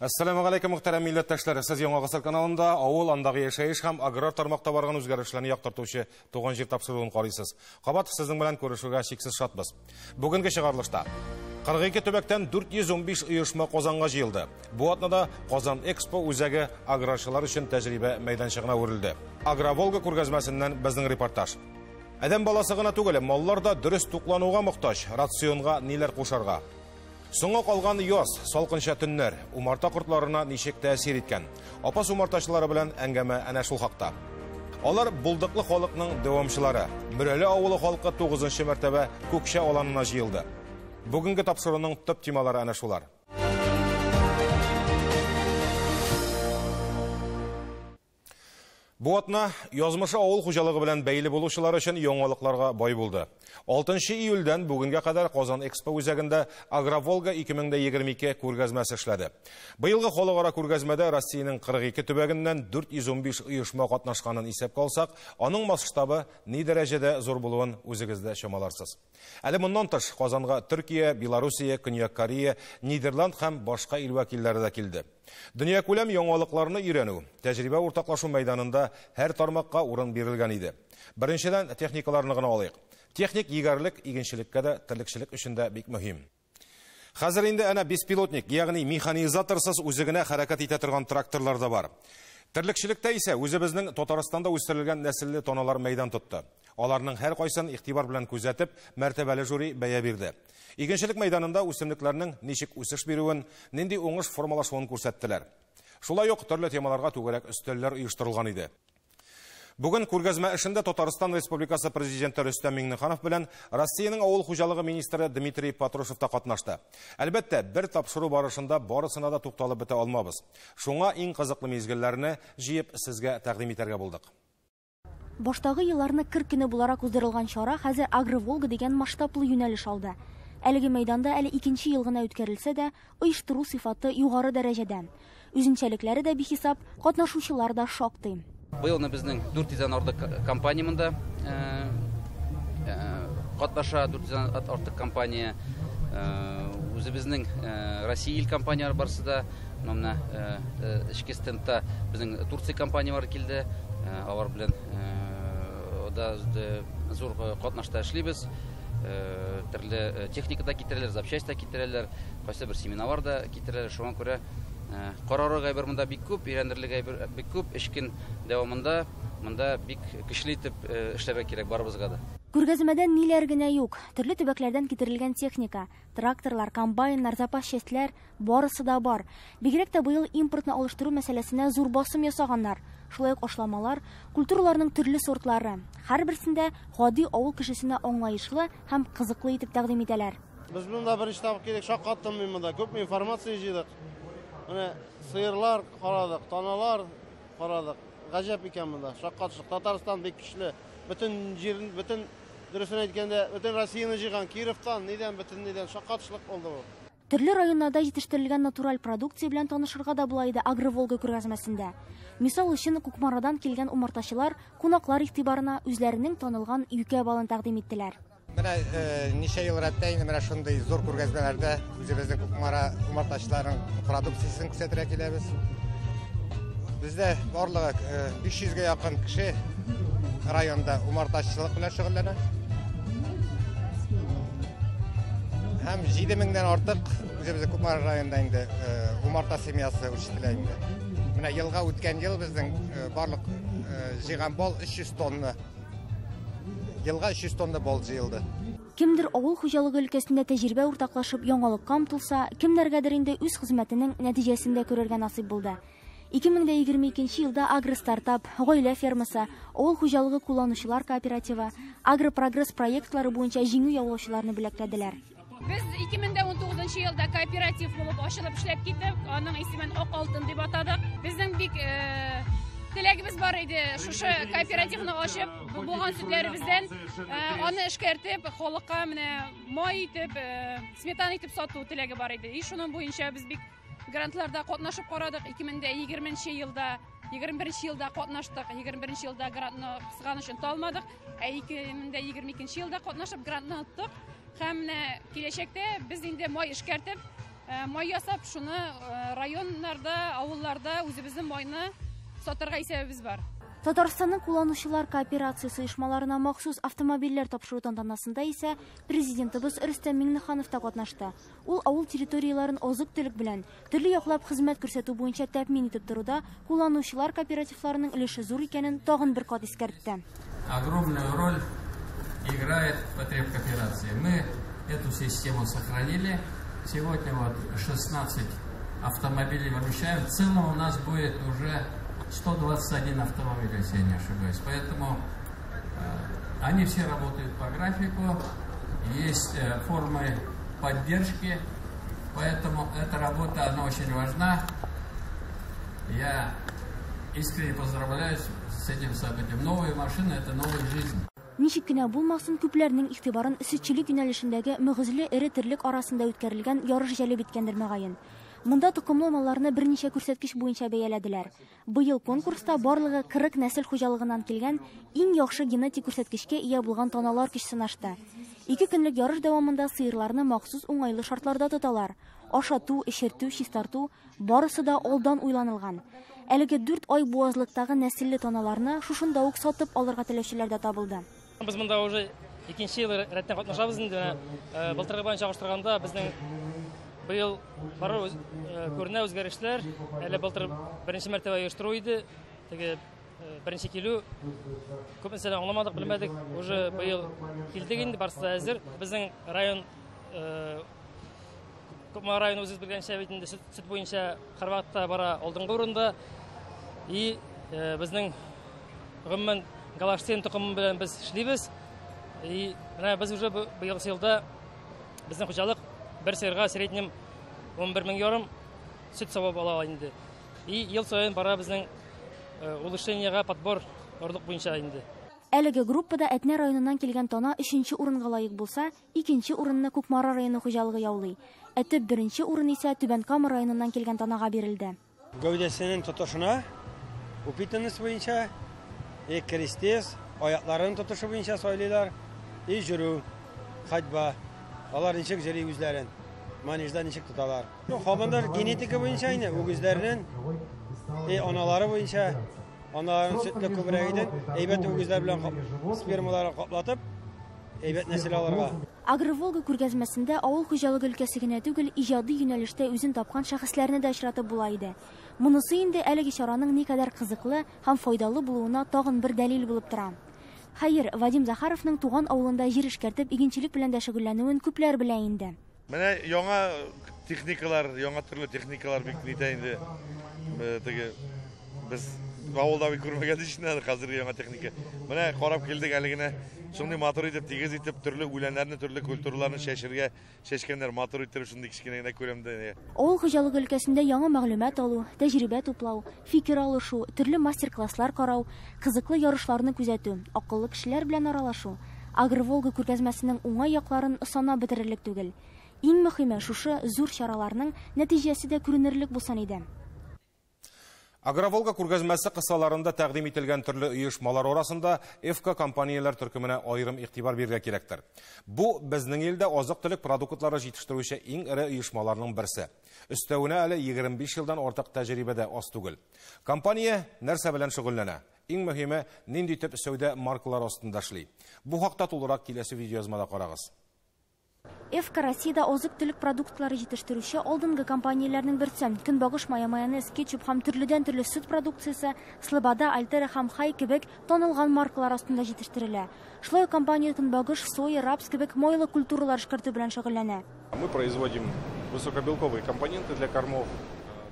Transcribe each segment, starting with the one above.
Әссәламү галәйкүм, мөхтәрәм милләттәшләр. Сез Яңа Гасыр каналында авыл, андагы яшәеш һәм аграр тармакта барган үзгәрешләрне яктыртучы Туган җир тапшыруын карыйсыз. Кабат сезнең белән күрешүгә чиксез шатбыз. Бүгенге чыгарылышта 42 төбәктән 415 оешма Казанга җыелды. Бу атнада Казан Экспо үзәге аграрчылар өчен тәҗрибә мәйданчыгына әверелде. Агроволга күргәзмәсеннән безнең репортаж. Адәм баласы гына түгел, маллар да дөрес туклануга мохтаҗ. Рационга ниләр кушарга? Соңга калган яз, салкынча төннәр умарта кортларына ничек тәэсир иткән? Апас умартачылары белән әңгәмә әнә шул хакта. Алар булдыклы халыкның дәвамчылары. Мөрәле авылы халкы 9 мәртәбә Күкчә аланына җыелды. Бүгенге тапшыруның төп темалары әнә шулар. Бу атна язмышы авыл хуҗалыгы белән бәйле булучылар өчен яңалыкларга бай булды. 6 июльдән бүгенгә кадәр Казан Экспо үзәгендә Агроволга 2022 күргәзмәсе эшләде. Быелгы халыкара күргәзмәдә Россиянең 42 төбәгеннән 415 оешма катнашканын исәпкә алсак, аның масштабы ни дәрәҗәдә зур булуын үзегез дә чамаларсыз. Әле моннан тыш Казанга Төркия, Белоруссия, Көньяк Корея, Нидерланд һәм башка ил вәкилләре дә килде. Дөньякүләм яңалыкларны өйрәнү, тәҗрибә уртаклашу мәйданында һәр тармакка урын бирелгән иде. Беренчедән, техникаларны гына алыйк. Техник егәрлек игенчелеккә дә, терлекчелек өчен дә бик мөһим. Хәзер инде әнә беспилотник, ягъни механизаторсыз үзе генә хәрәкәт итә торган тракторлар да бар. Терлекчелектә исә үзебезнең Татарстанда үстерелгән нәселле таналар мәйдан тотты. Аларның һәр кайсын игътибар белән күзәтеп, мәртәбәле жюри бәя бирде. Игенчелек мәйданында үсемлекләрнең ничек үсеш бирүен, нинди уңыш формалашуын күрсәттеләр. Шулай ук төрле темаларга түгәрәк өстәлләр оештырылган иде. Бүген күргәзмә эшендә Татарстан Республикасы Президенты Рөстәм Миңнеханов белән Россиянең авыл хуҗалыгы министры Дмитрий Патрушев та катнашты. Әлбәттә, бер тапшыру барышында барысына да тукталып бетә алмабыз. Шуңа иң кызыклы мизгелләрне җыеп сезгә тәкъдим итәргә булдык. Баштагы елларны кыр көне буларак уздырылган чара хәзер Агроволга дигән масштаблы юнәлеш алды. Әлеге мәйданда әле икенче ел гына үткәрелсә дә, оештыру сыйфаты югары дәрәҗәдә. Үзенчәлекләре дә бихисап, катнашучылар да шактый. Быелны безнең 400-дән артык компания монда катнаша, 400-дән артык компания. Үзебезнең Россия ил компанияләре барысы да, менә эчке стендта безнең Турция компанияләре килде. Алар белән да зур катнашта эшлибез. Төрле техника да китерәләр, запчасть та китерәләр, кайсы бер семинарлар да китерәләр. Шуңа күрә карарлык әйбер монда бик күп, өйрәнерлек әйбер бик күп. Өч көн дәвамында монда бик көчле итеп эшләргә кирәк барыбызга да. Күргәзмәдә ниләр генә юк. Төрле төбәкләрдән китерелгән техника, тракторлар, комбайннар, запас частьләр барысы да бар. Бигрәк тә быел импортны алыштыру мәсьәләсенә зур басым ясаганнар. Шулай ук ашламалар, культураларның төрле сортлары. Һәрберсендә гади авыл кешесенә аңлаешлы һәм кызыклы итеп тәкъдим итәләр. Без монда беренче тапкыр килдек, шаккаттым мин монда. Күп информация җыйдык. Менә сыерлар карадык, таналар карадык. Гаҗәп икән монда. Шаккатышлык. Татарстан бик көчле. Бөтен җирен, бөтен дөресен әйткәндә, бөтен Россияне җыйган Кировтан, нидән, бөтен нидән шаккатышлык булды бу. Төрле районнарда җитештерелгән натураль продукция белән танышырга да була иде Агроволга күргәзмәсендә. Мисал өчен, Кукмарадан килгән умартачылар кунаклар игътибарына үзләренең танылган юкә балын тәкъдим иттеләр. Менә ничә ел рәттән инде менә шундый зур күргәзмәләрдә үзебезнең Кукмара умартачыларының продукциясен күрсәтергә киләбез. Бездә барлыгы 500гә якын кеше районда умартачылык белән шөгыльләнә. Һәм 7000-дән артык үзебезнең Кукмара районында инде умарта семьясы үрчетелә инде. Менә елга үткән ел безнең барлык җыйган бал 300 тонна. Елга 300 тонна бал җыелды. Кемдер авыл хуҗалыгы өлкәсендә тәҗрибә уртаклашып яңалыкка омтылса, кемнәргәдер инде үз хезмәтенең нәтиҗәсен дә күрергә насыйп булды. 2022 елда агростартап, гаилә фермасы, авыл хуҗалыгы кулланучылар кооперативы, агропрогресс проектлары буенча җиңү яулаучыларны бүләкләделәр. Без 2019 елда кооператив булып ачылып эшләп киттек. Аның исемен Ак алтын дип атадык. Безнең бик теләгебез бар иде шушы кооперативны ачып, булган сөтләребездән аны эшкәртеп, халыкка менә май итеп, сметана итеп сату теләге бар иде. И шуның буенча без бик грантларда катнашып карадык. 2020 елда, 21 елда катнаштык. 21 елда грантны кысган өчен талмадык. Ә 2022 елда катнашып грантны оттык. Һәм менә киләчәктә без инде май эшкәртеп, Май ясап, шуны районнарда, авылларда үзебезнең майны сатырга исәбебез бар. Татарстанның кулланучылар кооперациясе оешмаларына махсус автомобильләр тапшыру тантанасында исә президентыбыз Рөстәм Миңнеханов та катнашты. Ул авыл территорияләрен азык-төлек белән төрле яклап хезмәт күрсәтү буенча тәэмин итеп торуда кулланучылар кооперативларының өлеше зур икәнен тагын бер кат искәртте. Огромную роль играет потребкооперация. Мы эту систему сохранили. Сегодня вот 16 автомобилей вручаем. В целом у нас будет уже 121 автомобиль, если я не ошибаюсь. Поэтому они все работают по графику, есть формы поддержки, поэтому эта работа, она очень важна. Я искренне поздравляю с этим событием. Новые машины – это новая жизнь. Ничек кенә булмасын, күпләрнең игътибарын сөтчелек юнәлешендәге мөгезле эре терлек арасында үткәрелгән ярыш җәлеп иткәндер мөгаен. Монда токымлы малларны берничә күрсәткеч буенча бәяләделәр. Быел конкурста барлыгы 40 нәсел хуҗалыгыннан килгән иң яхшы генетик күрсәткечкә ия булган таналар көч сынашты. 2 көнлек ярыш дәвамында сыерларны махсус уңайлы шартларда тоталар. Ашату, эчертү, чистарту барысы да алдан уйланылган. Әлеге 4 ай буазлыктагы нәселле таналарны шушында ук сатып алырга теләүчеләр дә табылды. Без монда уже икенче ел рәттән катнашабыз инде. Былтыргы белән чагыштырганда безнең быел бары күренә үзгәрешләр. Әле былтыр беренче мәртәбә оештыру иде. Теге беренче килү күп нәрсәне аңламадык, белмәдек. Уже быел килдек инде, барысы да әзер. Безнең район Кукмара районы үзегез белгәнчә бит инде сөт буенча һәрвакытта бара алдынгы урында. И безнең гомумән Голштин токымы белән без эшлибез. И менә без уже быелгы елда безнең хуҗалык бер сыерга среднем 11,5 мең сөт савып ала инде. И ел саен бара безнең улучшениега подбор орлык буенча инде. Әлеге группада Әтнә районыннан килгән тана 3нче урынга лаек булса, 2нче урынны Кукмара районы хуҗалыгы яулый. Ә төп 1нче урын исә Түбән Кама районыннан килгән танага бирелде. Гәүдәсенең тотышына упитанность буенча, и крестец, аякларын тотышы буенча сайлыйлар, и жүрү, ходьба. Алар ничек йөри үзләрен, манежда ничек тоталар. Хабандар генетика буенча инде, үгезләренең, и аналары буенча, аналарының сөтле күбрәк иде, әйбәт үгезләр белән спермаларын каплатып, әйбәт нәсел алырга. Агроволга күргәзмәсендә авыл хуҗалыгы өлкәсе генә түгел, иҗади юнәлештә үзен тапкан шәхесләрне дә очратып була иде. Монысы инде әлеге чараның никадәр кызыклы һәм файдалы булуына тагын бер дәлил булып тора. Хәер, Вадим Захаровның туган авылында җир эшкәртеп, игенчелек белән дә шөгыльләнүен күпләр белә инде. Менә яңа техникалар, яңа төрле техникалар бик нитә инде. Теге без авылда бик күрмәгән өчен хәзерге яңа техника. Менә карап килдек әле генә. Шундый матур итеп, тигез итеп төрле үләннәрне, төрле культураларны чәчергә чәчкәннәр, матур итеп шундый кечкенә генә күләмдә. Авыл хуҗалыгы өлкәсендә яңа мәгълүмат алу, тәҗрибә туплау, фикер алышу, төрле мастер-класслар карау, кызыклы ярышларны күзәтү, акыллы кешеләр белән аралашу Агроволга күргәзмәсенең уңай якларын санап бетерерлек түгел. Иң мөһиме шушы зур чараларның нәтиҗәсе дә күренерлек булсын иде. Агроволга күргәзмәсе кысаларында тәкъдим ителгән төрле оешмалар арасында ФК компанияләр төркеменә аерым игътибар бирергә кирәктер. Бу безнең илдә азык-төлек продуктлары җитештерүче иң эре оешмаларның берсе. Өстәвенә әле 25 елдан артык тәҗрибәдә аз түгел. Компания нәрсә белән шөгыльләнә? Иң мөһиме, нинди төп сәүдә маркалары астында эшли. Бу хакта тулырак киләсе видеоязмада карагыз. ФК Россиядә азык-төлек продуктлары җитештерүче алдынгы компанияләрнең берсе. Көнбагыш мае, майонез, кетчуп һәм төрледән-төрле сөт продукциясе Слобода, Альтера һәм Хай кебек танылган маркалар астында җитештерелә. Шулай ук компания көнбагыш, соя, рапс кебек майлы культуралар эшкәртү белән шөгыльләнә. Мы производим высокобелковые компоненты для кормов.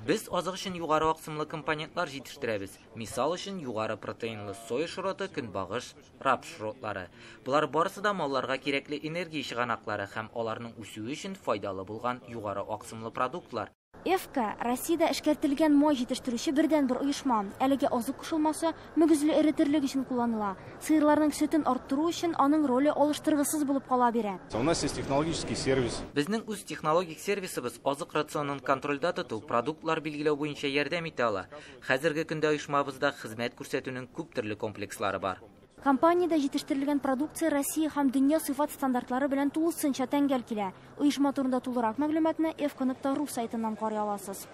Без азык өчен югары аксымлы компонентлар җитештерәбез. Мисал өчен югары протеинлы соя шроты, көнбагыш, рапс шротлары. Болар барысы да малларга кирәкле энергия чыганаклары һәм аларның үсүе өчен файдалы булган югары аксымлы продуктлар. ФК Россиядә эшкәртелгән май җитештерүче бердәнбер оешма. Әлеге азык кушылмасы мөгезле эре терлек өчен кулланыла. Сыерларның сөтен арттыру өчен аның роле алыштыргысыз булып кала бирә. У нас есть технологический сервис. Безнең үз технологик сервисыбыз азык рационын контрольдә тоту, продуктлар билгеләү буенча ярдәм итә ала. Хәзерге көндә оешмабызда хезмәт күрсәтүнең күп төрле комплекслары бар. Компаниядә җитештерелгән продукция Россия һәм дөнья сыйфат стандартлары белән тулысынча тәңгәл килә. Оешма турында тулырак мәгълүматны fk.ru сайтыннан карый аласыз.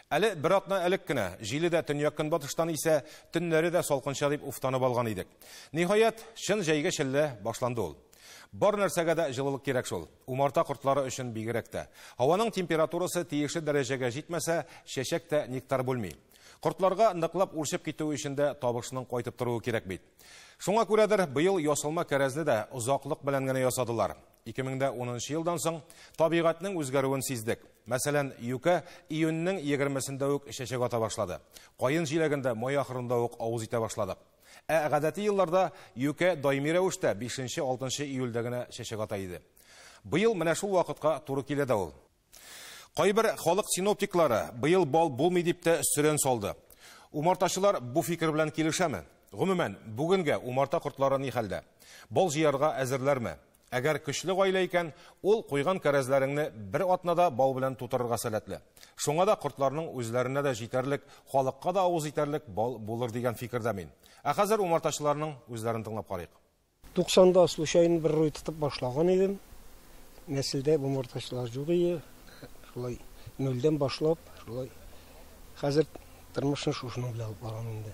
Әле бер атна элек кенә җиле дә төньяк-көнбатыштан исә, төннәре дә салкынча дип уфтанып алган идек. Ниһаять, чын җәйге челлә башланды ул. Бар нәрсәгә дә җылылык кирәк шул. Умарта кортлары өчен бигрәк тә. Һаваның температурасы тиешле дәрәҗәгә җитмәсә, чәчәк тә нектар бүлми. Кортларга ныклап үрчеп китү өчен дә табышның кайтып торуы кирәк бит. Шуңа күрәдер, быел ясалма кәрәзне дә озаклык белән генә ясадылар. 2010 елдан соң табигатьнең үзгәрүен сиздек. Мәсәлән, юкә июньнең 20-сендә үк чәчәк ата башлады. Каен җиләгендә май ахырында ук авыз итә башладык. Ә гадәти елларда юкә даими рәвештә 5-6 июльдә генә чәчәк ата иде. Быел менә шул вакытка туры килә дә ул. Кайбер халык синоптиклары быел бал булмый дип тә сөрән салды. Умартачылар бу фикер белән килешәме? Гомумән, бүгенгә умарта кортлары ни хәлдә? Бал җыярга әзерләрме? Әгәр көчле гаилә икән, ул куйган кәрәзләреңне бер атнада бал белән тутырырга сәләтле. Шуңа да кортларның үзләренә дә җитәрлек, халыкка да авыз итәрлек бал булыр дигән фикердә мин. Ә хәзер умартачыларның үзләрен тыңлап карыйк. 90-да случайно бер рой тотып башлаган идем. Нәселдә умартачылар юк иде. Шулай нөлдән башлап, шулай хәзер тормышны шушының белән алып барам инде.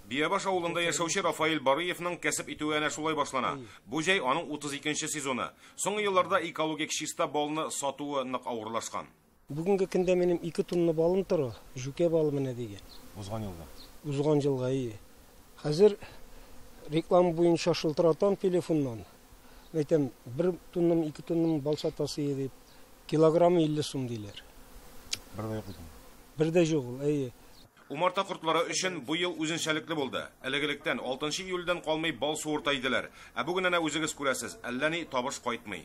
Биябаш авылында яшәүче Рафаэль Барыевның кәсеп итүе әнә шулай башлана. Бу җәй аның 32-нче сезоны. Соңгы елларда экологик чиста балны сатуы нык авырлашкан. Бүгенге көндә минем 2 тонна балым тора, җүкә балы менә дигән. Узган елга. Узган елга, ие. Хәзер реклама буенча шылтыратам телефоннан. Әйтәм, 1 тоннам, 2 тоннам бал сатасы дип, килограммы 50 сум диләр. Бер дә юк икән. Бер дә юк ул, әйе. Умарта кортлары өчен бу ел үзенчәлекле булды. Элек-электән 6 июльдән калмый бал суырта иделәр. Ә бүген әнә үзегез күрәсез, әллә ни табыш кайтмый.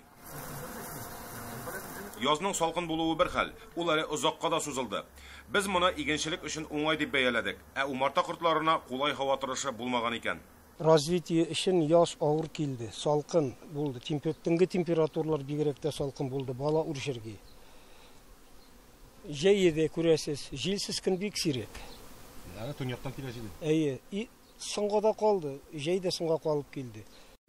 Язның салкын булуы бер хәл, ул әле озакка да сузылды. Без моны игенчелек өчен уңай дип бәяләдек. Ә умарта кортларына кулай һава торышы булмаган икән. Развитие өчен яз авыр килде, салкын булды. Төнге температуралар бигрәк тә салкын булды, бала үрчергә. Җәйе дә күрәсез, җилсез көн бик сирәк. Әле төньяктан килә җил. Әйе, и соңга да калды, җәй дә соңга калып килде.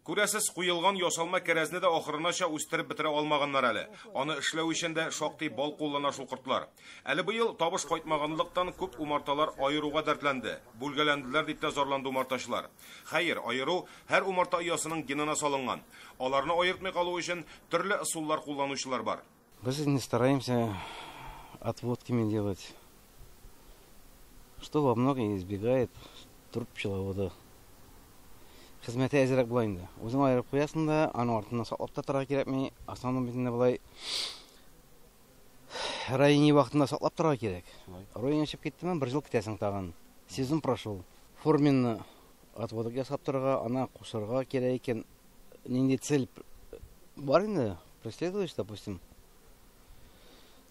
Күрәсез, куелган ясалма кәрәзне дә ахырынача үстереп бетерә алмаганнар әле. Аны эшләү өчен дә шактый бал куллана шул кортлар. Әле быел табыш кайтмаганлыктан күп умарталар аеруга дәртләнде. Бүлгәләнделәр дип тә зарланды умартачылар. Хәер, аеру һәр умарта оясының генына салынган. Аларны аертмый калу өчен төрле ысуллар кулланучылар бар. Без не стараемся отводками делать, что во многом избегает труд пчеловода. Хезмәте әзерәк була инде. Үзең аерып куясың да, аның артыннан саклап та торырга кирәкми. Основном бит инде болай райони вакытында саклап торырга кирәк. Район чыгып киттеме, бер ел көтәсең тагын. Сезон прошел. Форменно отводок ясап торырга, ана кушырга кирәк икән. Нинди цель бар инде, преследуешь, допустим.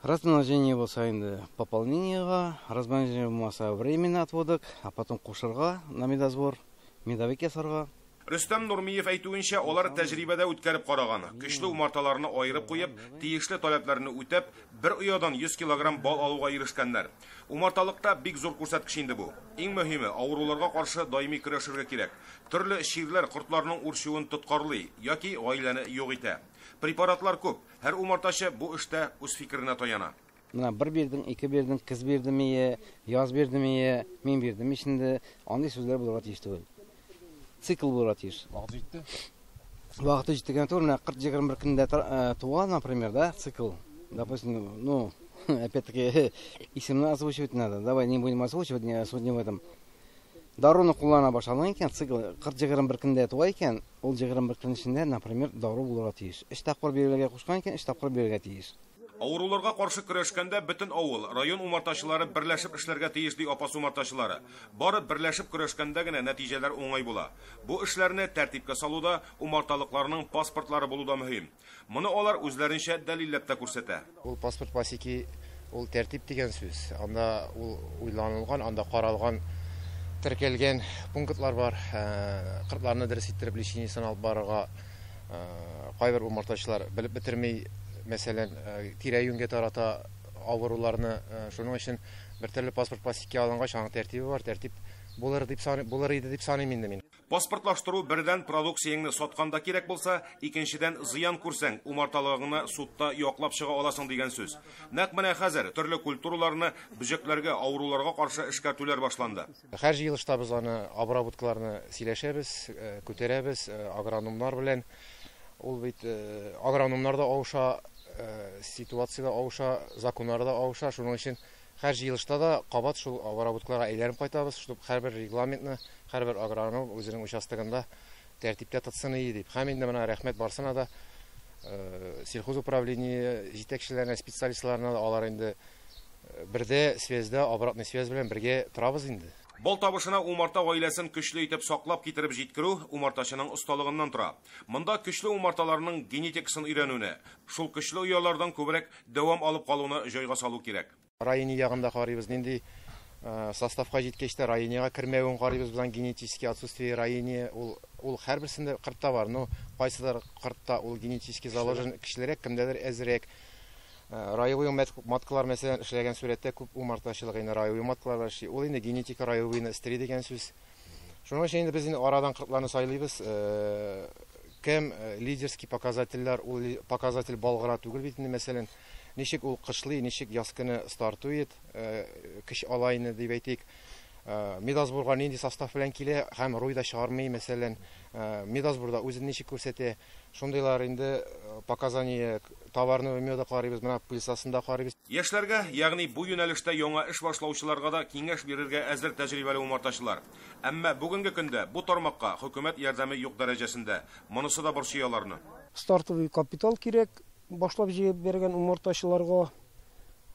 Размножение булса инде пополнениега, размножение булмаса временно отводок, а потом кушырга на медосбор, медовик ясарга. Рөстәм Нурмиев әйтүенчә, алар тәҗрибәдә үткәреп караган. Көчле умарталарны аерып куеп, тиешле таләпләрне үтәп, бер оядан 100 килограмм бал алуга ирешкәннәр. Умарталыкта бик зур күрсәткеч инде бу. Иң мөһиме, авыруларга каршы даими көрәшергә кирәк. Төрле чирләр кортларның үрчүен тоткарлый яки гаиләне юк итә. Препаратлар күп. Һәр умартачы бу эштә үз фикеренә таяна. Менә бер бирдең, ике бирдең, кыз бирдеме, яз бирдеме, мин бирдем инде, андый сүзләр булырга тиеш түгел. Цикл булырга тиеш. Вакыты җитте. Вакыты җиткән түгел, менә 40-21 көндә туган, например, да, цикл. Допустим, ну, опять-таки, исемне озвучивать надо. Давай не будем озвучивать, не суть не в этом. Даруны куллана башладың икән, цикл 40-21 көндә туа икән, ул 21 көн эчендә, например, дару булырга тиеш. 3 тапкыр бирергә кушкан икән, 3 тапкыр бирергә тиеш. Авыруларга каршы көрәшкәндә бөтен авыл, район умартачылары берләшеп эшләргә тиеш, ди Апас умартачылары. Бары берләшеп көрәшкәндә генә нәтиҗәләр уңай була. Бу эшләрне тәртипкә салуда умарталыкларның паспортлары булу да мөһим. Моны алар үзләренчә дәлилләп тә күрсәтә. Ул паспорт пасеки, ул тәртип дигән сүз. Анда ул уйланылган, анда каралган, теркәлгән пунктлар бар. Кортларны дөрес иттереп лечениесен алып барырга кайбер умартачылар белеп бетерми. Мәсәлән, тирә-юньгә тарата авыруларны, шуның өчен Бер төрле паспорт пластикка алынгач, аның тәртибе бар, тәртип булыр дип булыр иде дип саныйм инде мин. Паспортлаштыру бердән продукцияңне сатканда кирәк булса, икенчедән зыян күрсәң, умарталыгыңны судта яклап чыга аласың дигән сүз. Нәкъ менә хәзер төрле культураларны бөҗәкләргә, авыруларга каршы эшкәртүләр башланды. Һәр җыелышта без аны обработкаларны сөйләшәбез, күтәрәбез агрономнар белән. Ул бит агрономнар да авыша, ситуация да авыша, законнар да авыша. Шуның өчен һәр җыелышта да кабат шул обработкаларга әйләнеп кайтабыз, чтобы һәрбер регламентны һәрбер агроном үзенең участогында тәртиптә тотсын иде дип. Һәм инде менә рәхмәт барсына да сельхозуправление җитәкчеләренә, специалистларына да, алар инде бердә связьдә, обратный связь белән бергә торабыз инде. Бал табышына умарта гаиләсен көчле итеп саклап китереп җиткерү умартачының осталыгыннан тора. Монда көчле умарталарның генетикасын өйрәнүне, шул көчле оялардан күбрәк дәвам алып калуны җайга салу кирәк. Районы ягында карыйбыз, нинди составка җиткәч тә районга кермәвен карыйбыз, безнең генетический отсутствие районы, ул һәрберсендә кыртта бар, но кайсыдыр кыртта ул генетически заложен кешеләрәк, кемдәдер әзрәк. Раевой маткалар, мәсәлән, эшләгән сурәттә күп умартачылык инде раевой маткалар эшли. Ул инде генетика раевойны өстери дигән сүз. Шуның өчен инде без инде арадан кыртларны сайлыйбыз. Кем лидерский показательләр, ул показатель бал гына түгел бит инде, мәсәлән, ничек ул кышлый, ничек яз көне стартует, көч ала инде дип әйтик. Медосборга нинди состав белән килә һәм руй да чыгармый, мәсәлән, медосборда үзен ничек күрсәтә. Шундыйлар инде показания товарного меда карыйбыз, менә пыльцасын да карыйбыз. Яшьләргә, ягъни бу юнәлештә яңа эш башлаучыларга да киңәш бирергә әзер тәҗрибәле умартачылар. Әмма бүгенге көндә бу тармакка хөкүмәт ярдәме юк дәрәҗәсендә. Монысы да борчый аларны. Стартовый капитал кирәк, башлап җыеп биргән умартачыларга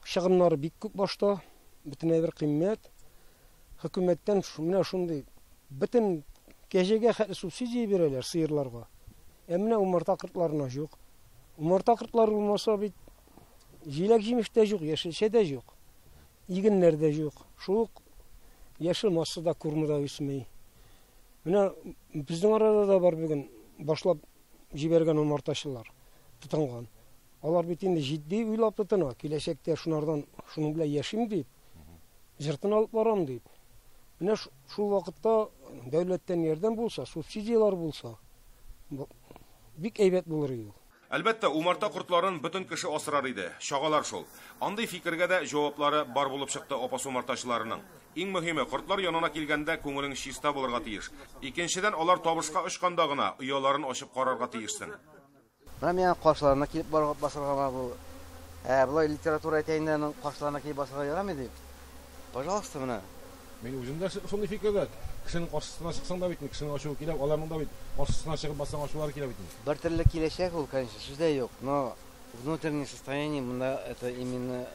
чыгымнары бик күп башта, бөтенләй бер кыйммәт. Хөкүмәттән менә шундый бөтен кәҗәгә хәтле субсидия бирәләр сыерларга. Ә менә умарта кортларына юк. Умарта кортлары булмаса бит җиләк-җимеш тә юк, яшелчә дә юк, игеннәр дә юк. Шул ук яшел масса да курмы да үсми. Менә безнең арада да бар бүген башлап җибәргән умартачылар тотынган. Алар бит инде җитди уйлап тотына, киләчәктә шунардан шуның белән яшим дип, җыртын алып барам дип. Менә шул вакытта дәүләттән ярдәм булса, субсидияләр булса, бик әйбәт булыр иде. Әлбәттә, умарта кортларын бөтен кеше асрар иде. Чагалар шул. Андый фикергә дә җаваплары бар булып чыкты Апас умартачыларының. Иң мөһиме, кортлар янына килгәндә күңелең чиста булырга тиеш. Икенчедән, алар табышка очканда гына ояларын ачып карарга тиешсең. Менә миңа каршыларына килеп барып басырга бу. Болай литература әйтәйин дә, аның каршыларына килеп басырга ярамый дип. Пожалуйста, менә. Мин үзем дә шундый фикердә. Кешенең каршысына чыксаң да бит, кешенең ачуы килә, аларның да бит каршысына чыгып бассаң ачулары килә бит. Бер төрле киләчәк ул, конечно, сүз дә юк, но внутреннее состояние монда это именно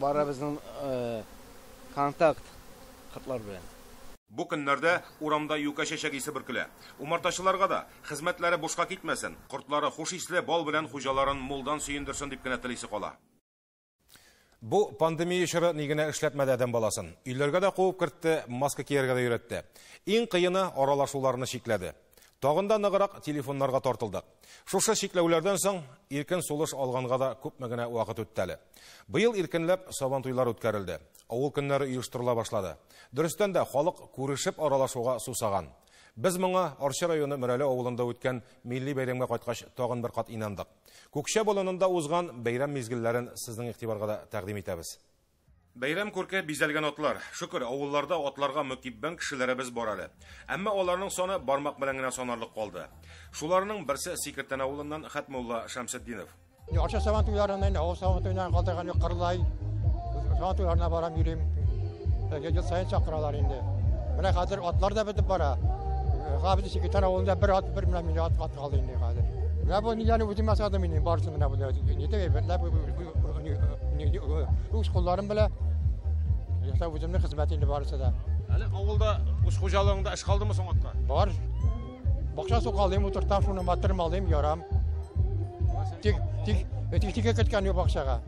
бара безнең контакт кортлар белән. Бу көннәрдә урамда юкә чәчәк исе бөркелә. Умартачыларга да хезмәтләре бушка китмәсен, кортлары хуш исле бал белән хуҗаларын мулдан сөендерсен дип кенә телисе кала. Бу пандемия чоры ни генә эшләтмәде адәм баласын. Өйләргә дә куып кертте, маска кияргә дә өйрәтте. Иң кыены аралашуларны чикләде. Тагын да ныграк телефоннарга тартылдык. Шушы чикләүләрдән соң иркен сулыш алганга да күпме генә вакыт үтте әле. Быел иркенләп Сабан туйлары үткәрелде. Авыл көннәре оештырыла башлады. Дөрестән дә халык күрешеп аралашуга сусаган. Без моңа Арча районы Мөрәле авылында үткән милли бәйрәмгә кайткач тагын бер кат инандык. Күкчә болынында узган бәйрәм мизгелләрен сезнең игътибарга да тәкъдим итәбез. Бәйрәм күрке бизәлгән атлар. Шөкер, авылларда атларга мөкиббән кешеләребез бар әле. Әмма аларның саны бармак белән генә санарлык калды. Шуларның берсе Сикертән авылыннан Хәтмулла Шәмсетдинов. Арча Сабан туйларына инде авыл Сабан туйларын калдырган юк, Кырлай Сабан туйларына барам йөрим. Ел саен чакыралар инде. Менә хәзер атлар да бетеп бара. Хәзер Сикертән авылында бер ат, бер менә мин ат калды инде хәзер. Менә бу ниләрне үзем ясадым инде, барысын менә бу не дип, менә бу үз кулларым белән ясап үземнең хезмәт инде барысы да. Әле авылда үз хуҗалыгыңда эш калдымы соң атка? Бар. Бакча сукалыйм, утыртам, шуны батырмалыйм, ярам. Тик, тик, тик, тик кеткән юк бакчага.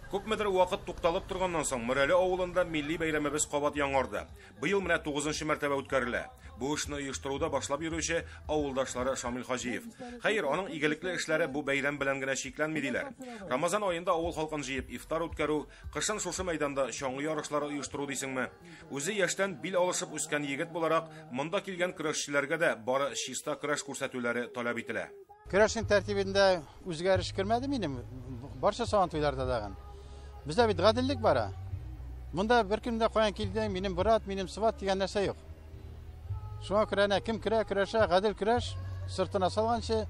Күпмедер вакыт тукталып торганнан соң Мөрәле авылында милли бәйрәмебез кабат яңарды. Быел менә 9-нчы мәртәбә үткәрелә. Бу эшне оештыруда башлап йөрүче авылдашлары Шамил Хаҗиев. Хәер, аның игелекле эшләре бу бәйрәм белән генә чикләнми диләр. Рамазан аенда авыл халкын җыеп ифтар үткәрү, кышын шушы мәйданда чаңгы ярышлары оештыру дисеңме? Үзе яшьтән бил алышып үскән егет буларак, монда килгән көрәшчеләргә дә бары чиста көрәш күрсәтүләре таләп ителә. Көрәшнең тәртибендә үзгәреш кермәде минем. Барча сабан туйларда дагын. Бездә бит гаделлек бара. Монда бер кемдә каян килдең, минем брат, минем сват дигән нәрсә юк. Шуңа күрә әнә кем керә, көрәшә, гадел көрәш, сыртына салганчы,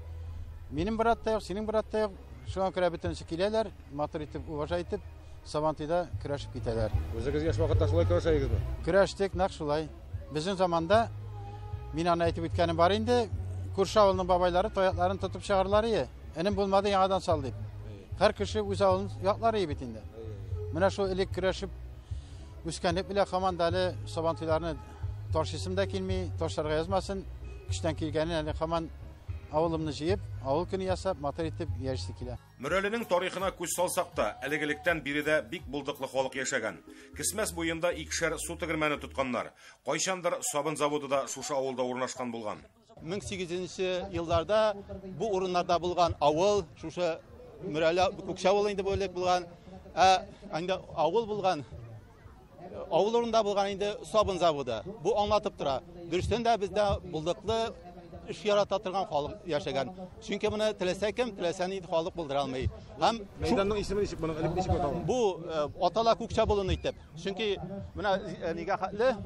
минем брат та юк, синең брат та юк. Шуңа күрә бөтенесе киләләр, матур итеп, уважа итеп, Сабантуйда көрәшеп китәләр. Үзегез яшь вакытта шулай көрәшә идегезме? Көрәштек, нәкъ шулай. Безнең заманда, мин аны әйтеп үткәнем бар инде, күрше авылның бабайлары таякларын тотып чыгарлар ие. Энем булмады, яңадан сал дип. Һәр кеше үз авылын яклар ие бит инде. Менә шул элек көрәшеп үскәнлек белән һаман да әле Сабантуйларны ташлыйсым да килми, ташларга язмасын. Көчтән килгәнен әле һаман авылымны җыеп, авыл көне ясап, матур итеп яшисе килә. Мөрәленең тарихына күз салсак та, әлегелектән биредә бик булдыклы халык яшәгән. Кесмәс буенда икешәр су тегермәне тотканнар. Кайчандыр сабын заводы да шушы авылда урнашкан булган. 1800 елларда бу урыннарда булган авыл, шушы Мөрәле Күкчә авылы инде бүлек булган, ә инде авыл булган, авыл урында булган инде сабын заводы. Бу аңлатып тора. Дөрестән дә бездә булдыклы эш ярата торган халык яшәгән. Чөнки моны теләсә кем, теләсә нинди халык булдыра алмый. Һәм мәйданның исеме ничек, моның элек ничек аталган? Бу атала Күкчә болыны итеп. Чөнки менә нигә хәтле,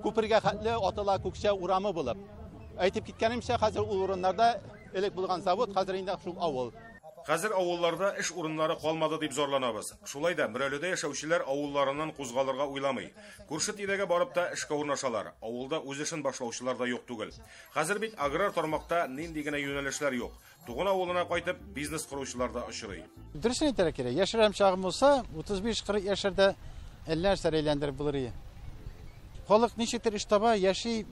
күпергә хәтле атала Күкчә урамы булып. Әйтеп киткәнемчә, хәзер ул урыннарда элек булган завод, хәзер инде шул авыл. Хәзер авылларда эш урыннары калмады дип зарланабыз. Шулай да Мөрәледә яшәүчеләр авылларыннан кузгалырга уйламый. Күрше тирәгә барып та эшкә урнашалар. Авылда үз эшен башлаучылар да юк түгел. Хәзер бит аграр тармакта нинди генә юнәлешләр юк. Туган авылына кайтып бизнес коручылар да очрый. Дөресен әйтергә кирәк, яшерәм чагым булса, 35-40 яшьләрдә әллә нәрсә әйләндереп булыр иде. Халык ничектер эш таба, яши,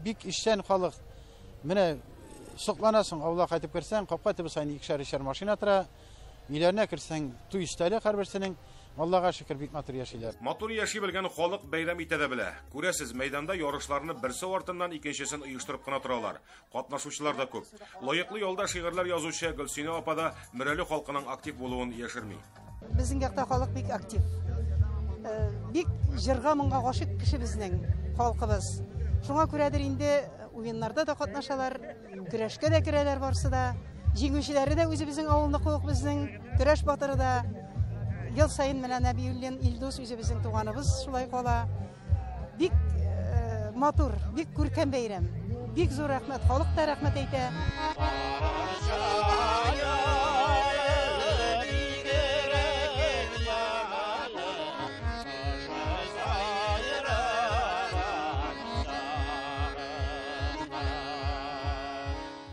бик эшчән халык. Менә сокланасың, авылга кайтып керсәң, капка төбе саен икешәр-өчәр машина тора. Өйләренә керсәң, туй өстәле һәрберсенең. Аллага шөкер, бик матур яшиләр. Матур яши белгән халык бәйрәм итә дә белә. Күрәсез, мәйданда ярышларны берсе артыннан икенчесен оештырып кына торалар. Катнашучылар да күп. Лаеклы ялда шигырьләр язучы Гөлсинә апа да Мөрәле халкының актив булуын яшерми. Безнең якта халык бик актив. Бик җырга моңга гашыйк кеше безнең халкыбыз. Шуңа күрәдер инде уеннарда да катнашалар, көрәшкә дә керәләр барсы да. Җиңүчеләре дә үзебезнең авылныкы ук безнең, көрәш батыры да. Ел саен менә Нәбиуллин Илдус үзебезнең туганыбыз шулай кала. Бик матур, бик күркәм бәйрәм. Бик зур рәхмәт, халык та рәхмәт әйтә.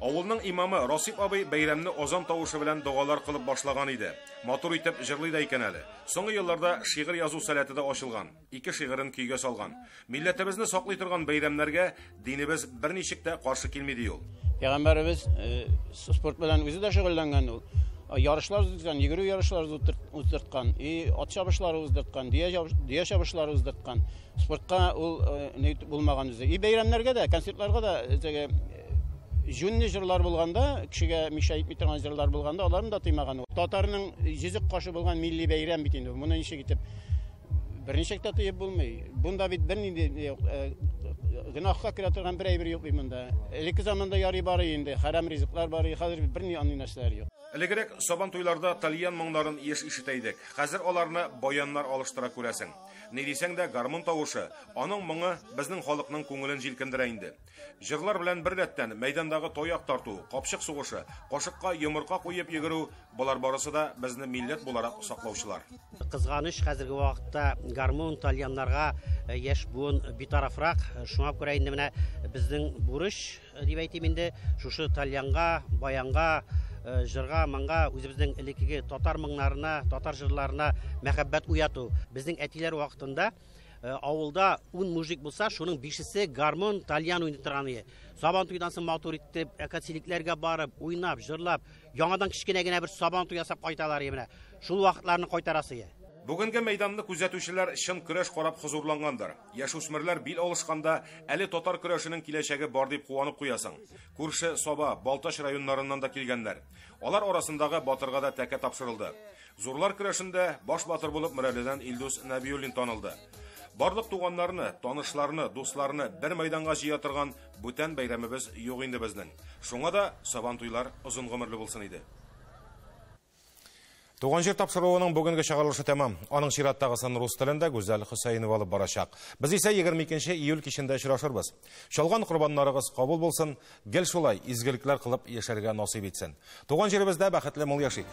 Авылның имамы Расип абый бәйрәмне азан тавышы белән догалар кылып башлаган иде. Матур итеп җырлый да икән әле. Соңгы елларда шигырь язу сәләте дә ачылган. Ике шигырен көйгә салган. Милләтебезне саклый торган бәйрәмнәргә динебез берничек тә каршы килми ди ул. Пәйгамбәребез спорт белән үзе дә шөгыльләнгән ул. Ярышлар уздырткан, йөгерү ярышлары уздырткан, и ат чабышлары уздырткан, дөя чабышлары уздырткан. Спортка ул ни булмаган үзе. И бәйрәмнәргә дә, концертларга да теге җүнле җырлар булганда, кешегә мишә итми торган җырлар булганда, аларны да тыймаган ул. Татарның йөзек кашы булган милли бәйрәм бит инде. Моны ничек итеп берничек тә тыеп булмый. Бунда бит бернинди юк, гөнаһка керә торган бер әйбер юк бит монда. Элекке заманда ярый бар инде, хәрам ризыклар бар, хәзер бит берни андый нәрсәләр юк. Элегрәк сабан туйларда тальян моңнарын еш ишетә идек. Хәзер аларны баяннар алыштыра күрәсең. Ни дисәң дә гармун тавышы, аның моңы безнең халыкның күңелен җилкендерә инде. Җырлар белән бер рәттән мәйдандагы тояк тарту, капчык сугышы, кашыкка йомырка куеп йөгерү, болар барысы да безне милләт буларак саклаучылар. Кызганыч, хәзерге вакытта гармун тальяннарга яшь буын битарафрак. Шуңа күрә инде менә безнең бурыч дип әйтим инде, шушы тальянга, баянга, җырга, моңга, үзебезнең элеккеге татар моңнарына, татар җырларына мәхәббәт уяту. Безнең әтиләр вакытында Авылда 10 мужик булса, шуның 5-есе гармун, тальян уйный торган иде. Сабантуйдан соң матур итеп, әкәтсилекләргә барып, уйнап, җырлап, яңадан кечкенә генә бер сабантуй ясап кайталар иде менә. Шул вакытларны кайтарасы иде. Бүгенге мәйданны күзәтүчеләр чын көрәш карап хозурлангандыр. Яшүсмерләр бил алышканда әле татар көрәшенең киләчәге бар дип куанып куясың. Күрше Саба, Балтач районнарыннан да килгәннәр. Алар арасындагы батырга да тәкә тапшырылды. Зурлар көрәшендә баш батыр булып Мөрәледән Илдус Нәбиуллин танылды. Барлык туганнарны, танышларны, дусларны бер мәйданга җыя торган бүтән бәйрәмебез юк инде безнең. Шуңа да Сабантуйлар озын гомерле булсын иде. Туган җир тапшыруының бүгенге чыгарылышы тәмам. Аның чираттагысын рус телендә Гүзәл Хөсәенова алып барачак. Без исә 22 июль кичендә очрашырбыз. Чалган корбаннарыгыз кабул булсын, гел шулай изгелекләр кылып яшәргә насыйп итсен. Туган җиребездә бәхетле мул яшик.